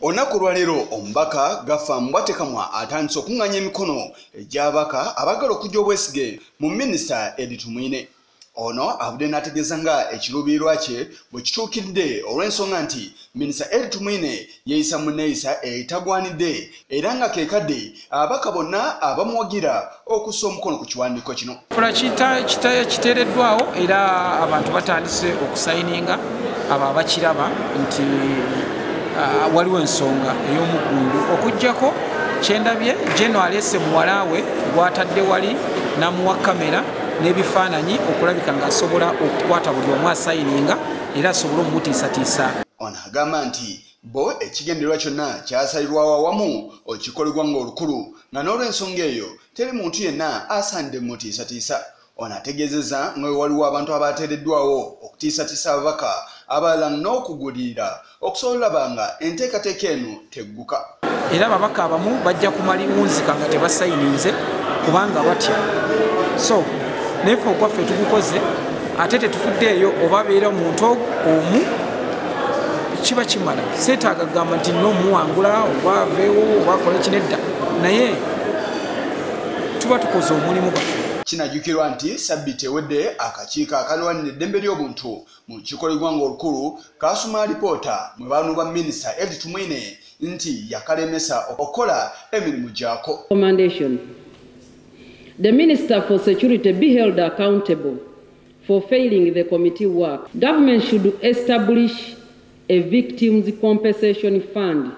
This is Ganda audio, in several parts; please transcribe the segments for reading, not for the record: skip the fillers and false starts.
Olunaku olwaleero omubaka Gafa Mbwatekamwa atandise okunganya emikono egy'ababaka abaagala okujja obwesige mu minisita Elly Tumwine. Ono avudde n'ategeeza nga ekiruubirirwa kye bwe kituukiridde olw'ensonga nti minisita Elly Tumwine yeeyisa mu nneeyisa etagwanidde era nga ke kadde ababaka bonna abamuwagira okussa omukono ku kiwandiiko kino. Kola kiteereddwawo era abantu batandise okusayininga abo abakiraba nti waliwo ensonga ey'omuggundu. Okuggyako kyendabye Jeno aleese muwala we gw'atadde wali n'amuwa kamera n'ebifaananyi okulabika ng'asobola okukwata buli omu asayininga era asobole omutiisatiisa. Ono agamba nti bo ekigendererwa kyonna kyasalirwawo awamu okikolebwa ng'olukulu nga n'olw'ensonga eyo teri muntu yenna asaanidde mutiisatiisa. Ono ategeezezza nga waliwo abantu abateereddwawo okutiisatiisa ababaka abalala n'okugulirira okusobola olaba nga enteekateeka eno tegguka. Era ababaka abamu bajja kumaliwunzika nga tebasayininze kubanga batya. So naye ffe ogwaffe tugukoze ate tetufuddeeyo oba abeera omuntu omu kiba kimala. Seetaaga kugamba nti nno omuwangula oba aveewo oba akole kinedda, naye tuba tukoze omulimu gwaffe. Kinajjukirwa nti sabbiiti ewedde akakiiko akalwanira eddembe ly'obuntu mu lukiiko lw'eggwanga olukulu kaasoma alipoota mwe baanuba minisita Elly Tumwine nti yakalemesa okukola emirimu gyako. Recommendation. The Minister for Security be held accountable for failing the committee work. Government should establish a victims compensation fund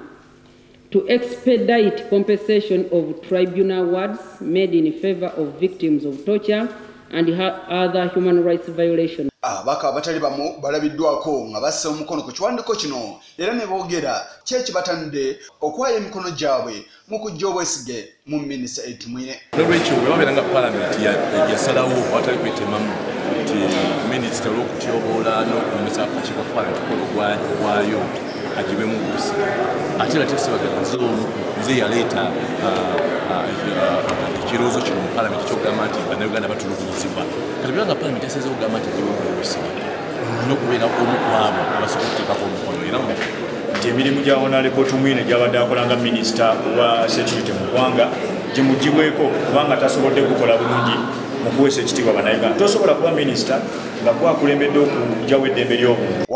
to expedite compensation of tribunal awards made in favor of victims of torture and other human rights violations. Ababaka abatali bamu balabiddwako nga bassa omukono ku kiwandiiko kino era ne boogera ki ekibatandde okwaya emikono gyabwe mu kuggya obwesige mu minisita Elly Tumwine. N'olwekyo bwe babeera nga paalamenti yasalawo awatali kwetemamu nti minisita olw'okutyoboola n'okulemesa akakiiko ka paalamenti okukola ogwayo agibwemu obwesige, ate era tebasibagana nze yaleeta ekirowoozo kino mu paalamenti ekyokugamba nti bannayuganda batulugunyizibwa. Kati bw'eba nga paalamenti yasazeewo okugamba nti agibwemu obwesige n'okubeera omu ku abo abasobola okuteekako omukono era nti emirimu gya Honorable Tumwine gy'abadde akola nga minisita wa security mu ggwanga gimugibweko kubanga tasobodde kukola bulungi mu kuweesa ekitiibwa bannayuganda. Tosobola kuba minisita nga gwakulembedde okuggyawo eddembe ly'obuntu.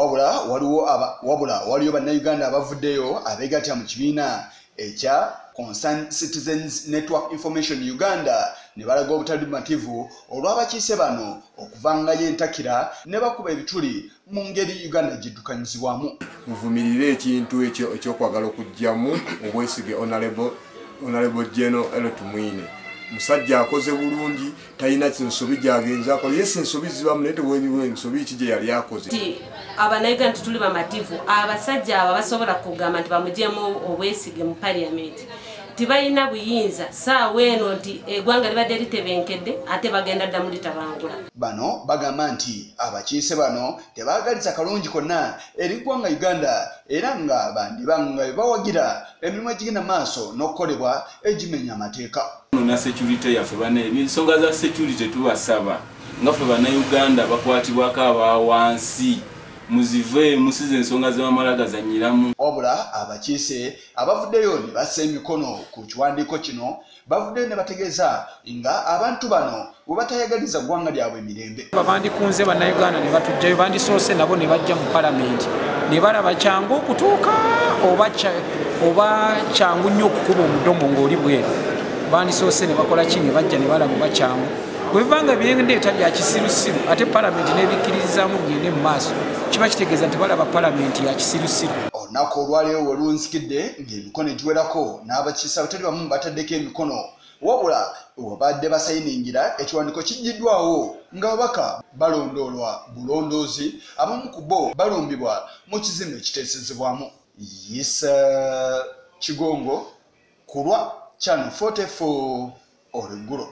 Wabula waliyo bannayuganda abavuddeyo abeegattira mu kibiina ekya Concerned Citizens Network Information Uganda ne balaga obutali bumativu olw'abakiise bano okuvangayo entakira ne bakuba ebituli mu ngeri Uganda giddukanyizibwamu. Muvumirire ekintu ekyo ekyokwagala okuggyamu obwesige Honorable General Elly Tumwine. Musajja akoze bulungi, talina nsobi gy'agenze akola. Yes, ensobi zibamu naye teweriwo ensobi ki gye yali akoze. Nti abannayuganda tituli bamativu, abasajja abo basobola kugamba nti bamugyemu obwesige mu parliament tibalina buyinza saawa eno nti eggwanga libadde litebenkedde ate bagenda ddamu litabangula. Bano bagamba nti abakiise bano tebaagaliza kalungi konna eri ggwanga Uganda era nga bandiba nga be bawagira emirimu egigenda maaso n'okukolebwa egimenya amateeka. Na security yaffe bane ensonga za security tubasaba nga ffe bannayuganda bakwatibwako aba wansi muzive musize ensonga z'amamala gazannyiramu. Wabula abakiise abavuddeyo ne bassa emikono ku kiwandiiko kino bavuddeyo ne bategeeza nga abantu bano bwe batayagaliza ggwanga lyabwe mirembe. Bandikunze bannayuganda ne batuggyayo, bandisoose nabo ne bajja mu palamenti ne balaba kyangu okutuuka oba kyangu nnyo okukuba omudomo ng'oli bweru. Bandisoose ne bakola ki ne bajja ne balaba oba kyangu. Bwe biba nga byendeeta bya kisirusiru ate palamenti n'ebikkirizaamu bigende mu maaso, kiba kitegeeza nti balaba palamenti ya kisirusiru. Olunaku olwaleero we lunzikidde ng'emikono egiwerako n'abakiise abatali bamu bataddeko emikono, wabula wabadde basayiningira ekiwandiiko kiggyiddwawo ng'ababaka balondoolwa bulondoozi, abamu ku bo balumbibwa mu kizimbe ekiteesezebwamu. Yisa Kigongo ku lwa Channel 44 olweggulo.